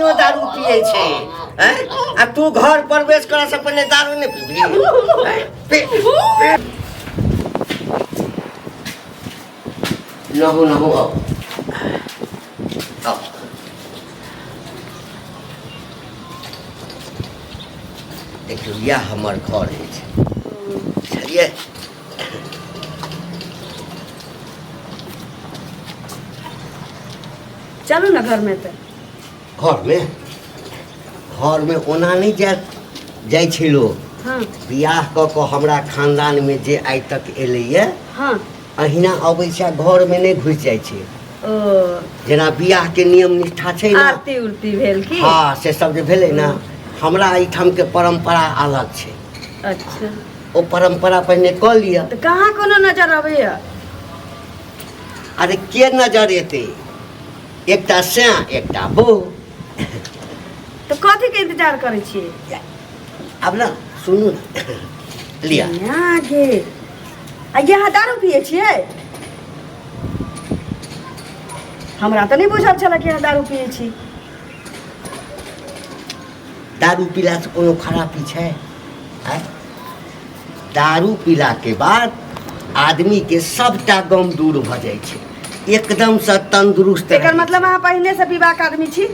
एखनो दारू पिए छै हैं? आ तू घर प्रवेश करऽ से पहिने दारू नहि पीबही हैं? पी पी। नहु नहु आउ आउ देखियौ इएह हमर घर अछि बुझलियै चलू ने घरमे तऽ घरमे घरमे ओना नहि जा जाइ छै लोक हँ बियाह कऽ कऽ हमरा खानदानमे जे आइ तक एलैए हँ अहिना अबै छै आ घरमे नहि घुसि जाइ छै ओ जेना बियाहके नियम निष्ठा छै ने आरती उरती भेल की हँ से सब जे भेलै ने हमरा एहिठामके परम्परा अलग छै अच्छा ओ परम्परा पहिने कऽ लिअ तऽ कहाँ कोनो नजर अबैया अरे के नजर एतै एकटा सैं एकटा बहु तऽ कथीके इंतजार करै छियै आब ने सुनू ने लिअ यहाँ गे आ यहाँ दारू पियै छियै हमरा तऽ नहि बुझल छलै कि अहाँ दारू पियै छी दारू पीलासँ कोनो खरापी छै आँय? दारू पीलाके बाद आदमीके सभटा गम दूर भऽ जाइ छै एकदमसँ तन्दुरुस्त एकर रहै मतलब अहाँ पहिने से पीबाक आदमी छी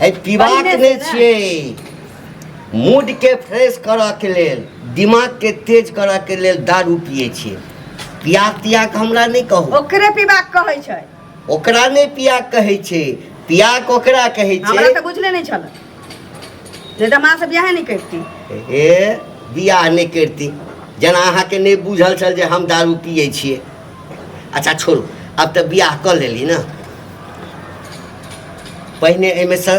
है पीबाक पहिने नहि से ने। छियै मूडके फ्रेश करऽके लेल दिमागके तेज करऽके लेल दारू पियै छियै पियाक तियाक हमरा नहि कहू ओकरे पीबाक कहै छै ओकरा नहि पियाक कहै छै पियाक ओकरा कहै हमरा छै तऽ बुझले नहि छल नहि तऽ माँ से बियाहे नहि करती हे बियाह नहि करती जेना अहाँके नहि बुझल छल जे हम दारू पियै छियै अच्छा छोड़ू आब तऽ बियाह कऽ लेली ने पहिने एहिमे से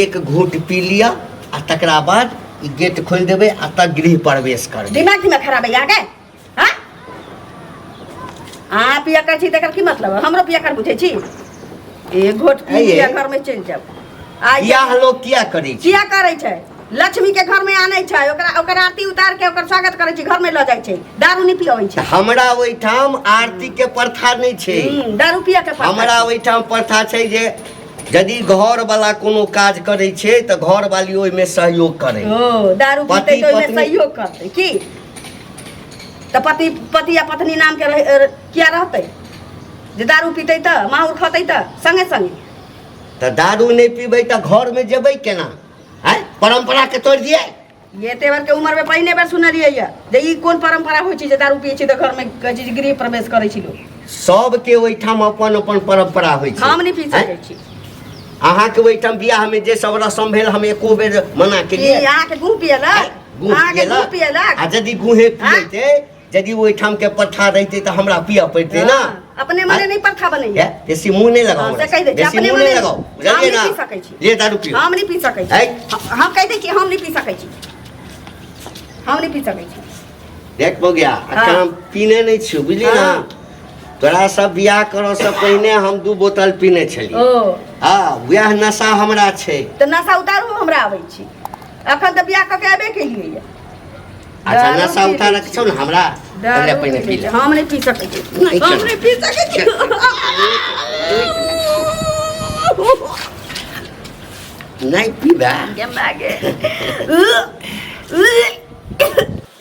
एक घूंट पी लिअ आ तकरा बाद ई गेट खोलि देबै आ तब गृह प्रवेश करबै दिमाग दिमाग खराब है अहाँके हाँ अहाँ पिया कर छी तकर की मतलब हमरो पिया कर बुझै छी एक घोट पी है ये। लिअ घरमे चलि जाउ आ बियाह लोक किया करै छै किया करै छै लक्ष्मी के घर में आनै छै ओकरा ओकर आरती उतार के ओकर स्वागत करै छै घर में लऽ जाइ छै दारू नहि पियबै छै हमरा ओहिठाम आरती के प्रथा नहि छै दारू पिय के प्रथा हमरा छै। ओहिठाम प्रथा छै जे यदि घर वाला कोनो काज करै छै तऽ घर वाली ओहिमे सहयोग करै ओ दारू पीतै पति तऽ ओहिमे पत्नी- सहयोग करतै की तऽ पति पति आ पत्नी नाम के किया रहतै जे दारू पीतै तऽ माहुर खतै तऽ संगे संगे तऽ दारू नहि पीबै तऽ घरमे जेबै केना आँय परम्परा के तोड़ि दियै ये एते बेर के उम्र में पहिने बेर सुनलियै ये जे ई कोन परंपरा होइ छै जे दारू पियै छै तऽ घर में कहै छै जे गृह प्रवेश करै छी लोक सबके ओहिठाम अपन अपन परम्परा होइ छै हम नहि पी सकै आँय? छी अहाँके ओहिठाम बियाहमे जे सब रसम भेल हम एको बेर मना की केलियै अहाँके गुह पियलक गुह अहाँके गुह पियलक पियलक आ यदि गुहे पियैते यदि ओहिठाम के प्रथा रहितै तऽ हमरा पियऽ पड़ितै ने हाँ, अपने मने नहीं प्रथा बनैया हे, बेसी मुँह नहि लगाउ हाँ, हमरा से कहि दै छी, बेसी अपने मुँह नहि मने लगाउ हम बुझलियै नहि ने पी सकै छी। ले दारू पियू हम नहीं पी सकै छी है? हम कहि दै छी हम नहीं पी सकै छी हम नहीं पी सकै छी देख बौआ हाँ। अखन हम पीने नहि छियौ बुझली ने हाँ। तोरा सब बियाह करऽ से पहिने हम दू बोतल पीने छलियै ओ हँ वएह नशा हमरा छै तऽ नशा उतारू हमरा आबै छी अखन तऽ बियाह कऽ के अयबे केलियै ये अच्छा दारू नशा पी उतारऽ लै के छौ ने हमरा दारू पहिले पहिने पी पी लै ले छी। हम नहि पी सकै छी नहि हम चल। नहि पी सकै छी नहि पीबे गे माय गे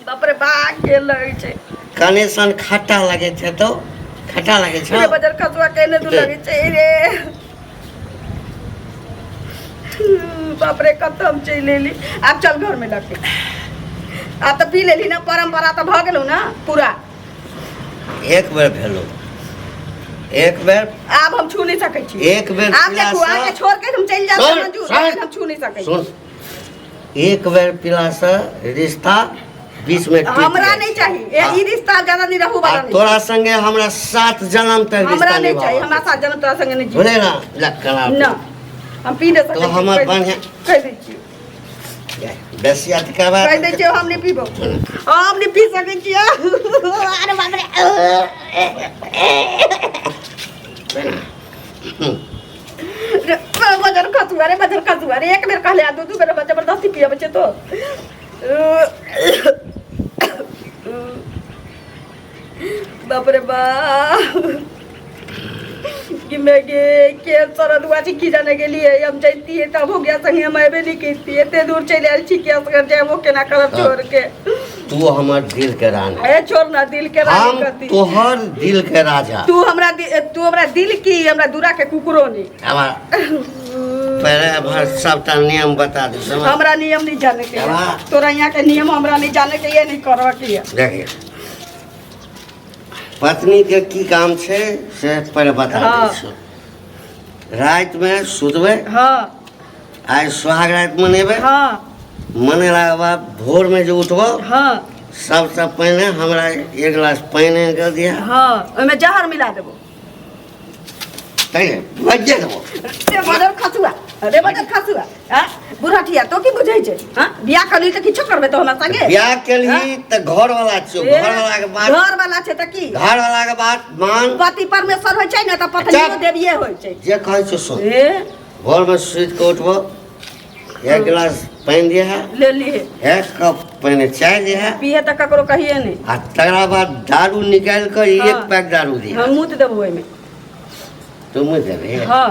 बाप रे बा के लगै छै कने सन खट्टा लगै छै तो खट्टा लगै छै रे बजर खसुआ केने दू लगै छै रे बाप रे कतऽ हम चलि एली आब चल घरमे लऽ के आब तऽ पी लेली ना परम्परा तऽ भऽ गेलौ ना पूरा एक बेर भेलो एक बेर आब हम छू नहीं सकै छी एक बेर आब देखू पीलासँ- अहाँके छोड़ के हम चलि जायब सुन, तऽ मंजूर सुन। लेकिन हम छू नहीं सकै छी सुन एक बेर पीलासँ रिश्ता बीच में टूटि हमरा जाइ नहीं छै। चाही हाँ। ई रिश्ता ज्यादा नहीं रहू आ वाला नहीं तोरा संगे हमरा सात जन्म तक हमरा रिश्ता नहीं चाही निभाबऽ हमरा साथ जन्म तोरा संगे नहीं जीव बुझले ना लक्कड़ा ना हम पी नहीं सकै तो छी, हमर कहि दै बढ़िआँ- छी, कहि दै छी बेसी अथी करबा कहि दै छियै हम नहीं पीबो हम नहीं पी सकै छियै अरे बाप रे रे, बजर खसुआ रे बजर खसुआ रे एक बेर कहले आ दू दू बेर जबरदस्ती पियबै छै तो बाप रे बाप कि मैं गे के सरदुआ छी की जाने गेलियै, हम जैतियै तब हो गया संगे, हम अयबे नहि करितियै। एते दूर चलि आयल छी कि असगर जायबो केना करब छोड़ के। तू हमर दिल के रानी। ए छोड़ ना, दिल के रानी हम कथी? तोहर दिल के राजा। तू हमरा दिल की, हमरा दूरा के कुकुरो नहीं। हमार पहले हमार सबटा नियम बता दे समझ। हमरा नियम नहीं जाने के है। तोरा यहाँ के नियम हमरा नहीं जाने के, ये नहीं करवा के है। देखिए पत्नी के की काम छै से पहले बता दै छियौ। राति में सुतबै, आइ सुहाग राति मनेबै, मनेलाके बाद भोर में जे उठबो, सबसँ पहिने हमरा एक गिलास पानि आनि कऽ दिअ। हाँ, ओहिमे जहर मिला देबो। तै बजे देबो। रे बदर खसुआ, रे बदर खसुआ, हाँ बुढ़ा तो की बुझै छै? हाँ बियाह करली तऽ किछो करबै तो हमरा संगे? बियाह केलही तऽ घर वाला छियौ, घर वाला के बात, घर वाला छै तऽ की? घर वाला के बात मान। पति परमेश्वर होइ छै ने तऽ पत्नियो देविये होइ छै। जे कहै छौ सुन। भोर में सुति कऽ उठबो, एक गिलास पानि दिहे, ले लिहे, एक कप पहिने चाय दिहे, पीहे तऽ ककरो कहिए नहि। आ तकरा बाद दारू निकालि कऽ एक पैक दारू दिहे। हम मूत देबो ओहिमे। तू मूत देबही? हाँ।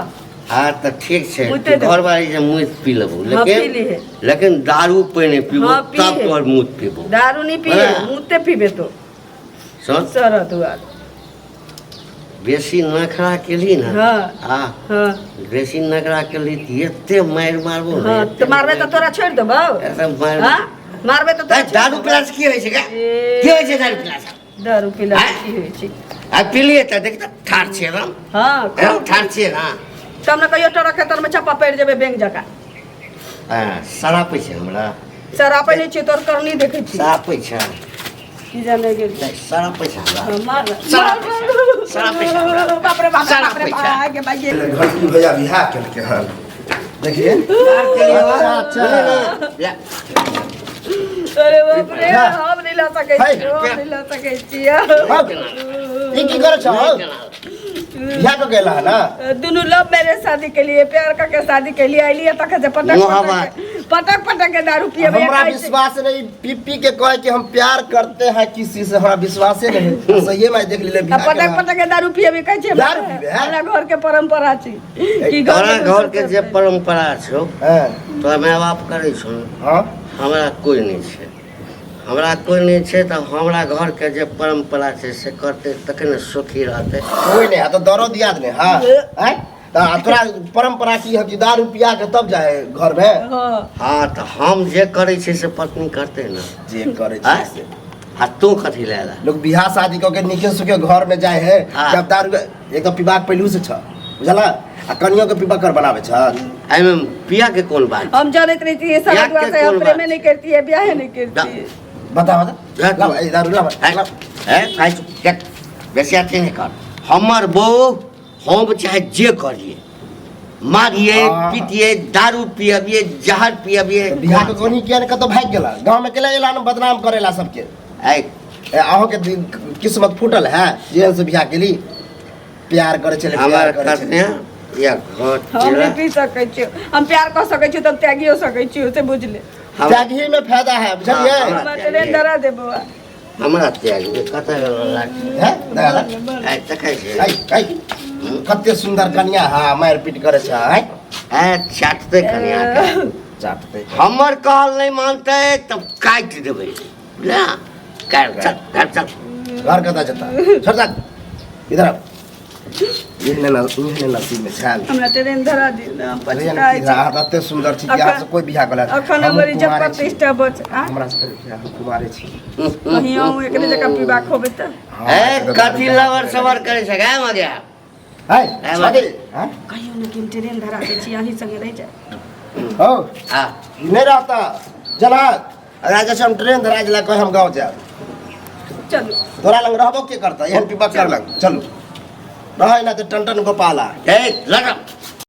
हाँ तऽ ठीक छै, मूते देबो। घरवाली जे मूत पी लेबो, हाँ, पी लिहे। लेकिन दारू पहिने पीबो, हाँ, पी तब लिहे। तोहर मूत पीबो। दारू नहीं पीहे, हाँ। मूते पीबे तो। सुन। सरत हुआ। बेसी नखरा केली ना, हाँ। हाँ। बेसी नखरा केली तऽ एते मारि मारबो ने, हाँ, एते तऽ मारबे तऽ तोरा छोड़ि देबौ। ऐसे मारि हाँ? मारबे तऽ तोरा ए, दारू पिला से की होइ छै गे? ए। की होइ छै दारू पिला से? दारू पिला से आँय? की होइ छै? आ पिलियै तऽ देख तऽ ठाढ़ छियै एकदम। हाँ, एकदम ठाढ़ छियै ना। तब ने कहियो ट्रक के तरमे चप्पा पड़ि जेबै बैंक जकाँ। हाँ, सरापै छै हमरा। सरापै नहि छियै, तोर करनी देखै छी। सरापै छै। की जाने गेल। नहि, सरापै छै हमरा। हाँ, मार। सरापै छै। सरापै छै हमरा। बाप रे बाप, बाप रे सरापै छै। बाप, आगे भागे। घंटी भैया बियाह केलकै हन। देखिए। अच्छा, अच्छा। ले। अरे बाप रे, हम नहीं ला सकै है। छी, हम नहीं ला सकै छी। हौ, ई की करै छौ? बियाह कऽ गेला है ना? दुनू लव मैरिज शादी के लिए, प्यार करके शादी के लिए आइलिए तखन से पटक मोहब्बत। पटक पटक पटक के दारू पियबे। हमरा विश्वास नहीं, पी पी के कहे कि हम प्यार करते हैं किसी से, हमरा विश्वासे नहीं। सही में देख ले बियाह के पटक बाद। पटक के दारू पियबे कहै छै। दारू पीबे, हैं? हमरा घर के परंपरा छी कि घर तोरा में घर के जे परंपरा छौ, हाँ। तोरा माय बाप करै छौ ने? हाँ। हमरा कोइ नहि छै, हमरा कोइ नहि छै तऽ हमरा घरके जे परंपरा छै से करतै तखने सुखी रहतै। कोइ नहि है तऽ दरो दियाद नहि। हाँ। आँय? तऽ तोरा परंपरा की है कि दारू पिया के तब जाए घर में? हाँ। हाँ, तऽ हम जे करै छियै से पत्नी करतै ने। जे करै छै आँय? से। आ तू कथी लए ला? लोग बियाह शादी कऽ के नीके सुखे घर में जाए है, हाँ। जब दारू एक तऽ पीबाक पहलू से छ, बुझला? आ कनियो के पीबा कर बनाबै छ। एहिमे पिया के कोन बात? हम जानैत रही छी बियाह सब दुआ के से हम कोन प्रेमे बात? नहीं करती है, बियाहे नहीं करती है। बता बता। जा। लाब, ए, दारू लाब, हैं? लाब। हैं? खाइ छौ? देख, बेसी अथी नहि कर। हमर बहू हम चाहे जे करिए, मारिए, हाँ। पीटिए, दारू पियबिए, जहर पियबिए। तऽ बियाह के कोनी किया ने कतौ भागि गेला? गाँव में केला एला ने बदनाम करेला सबके। ऐ। ए, अहूँ के किस्मत फूटल है जेहन से बियाह केली। प्यार करे छलै, हमर प्यार करे छलै। कन्या या घर हम नहीं पी सकै छी, हम प्यार कऽ सकै छी तब त्यागियो सकै छी, से बुझले। त्यागी में फायदा है, बुझलियै? हाँ, हमरा ट्रेन धरा दे बौआ। हमरा त्याग दे, कतऽ गेल लाठी? हैं? देखा ला। ऐ, देखै छी। ऐ, ऐ, कते सुंदर कन्या है, मारि पीट करे छै, ऐ? ऐ, चाटतै कन्या के। चाटतै। हमर कहल नहि मानतै तब काटि देबै। बुझलियै? काटि, चल, घर चल। घर कतऽ जेता? छोड़ जा। इधर आउ। एहने एहने नसीब में छाल। हमरा ट्रेन धरा दियौ ने, हम अरे पछताइ यार, छी। अहाँ तऽ एते सुंदर छी कि अहाँ से कोई बियाह कऽ लेत। अखन हमहूँ हमर इज्जत कुमारे छी। प्रतिष्ठा बच, आ? हमरा से कहियो बियाह, हम कुमारे छी। कहीं अहूँ एकरे जकाँ पीबा खोबै तऽ? हाँ, ए, एकर कथी दारू लवर सवर करै छै गे मगिया? है, ए, छोड़ी, हाँ? कहियो ने कि हम ट्रेन धरा दै छी, अहीं संगे रहि जाय। हौ, हाँ। नहि रहता। चला, राजा से हम ट्रेन धरा देला कहे हम गाँव जायब। चलू। तोरा लग रहबो के करता? एहन पीबा कर लग। चलू। रहै ना तऽ टन टन गोपाला। ए, लगा।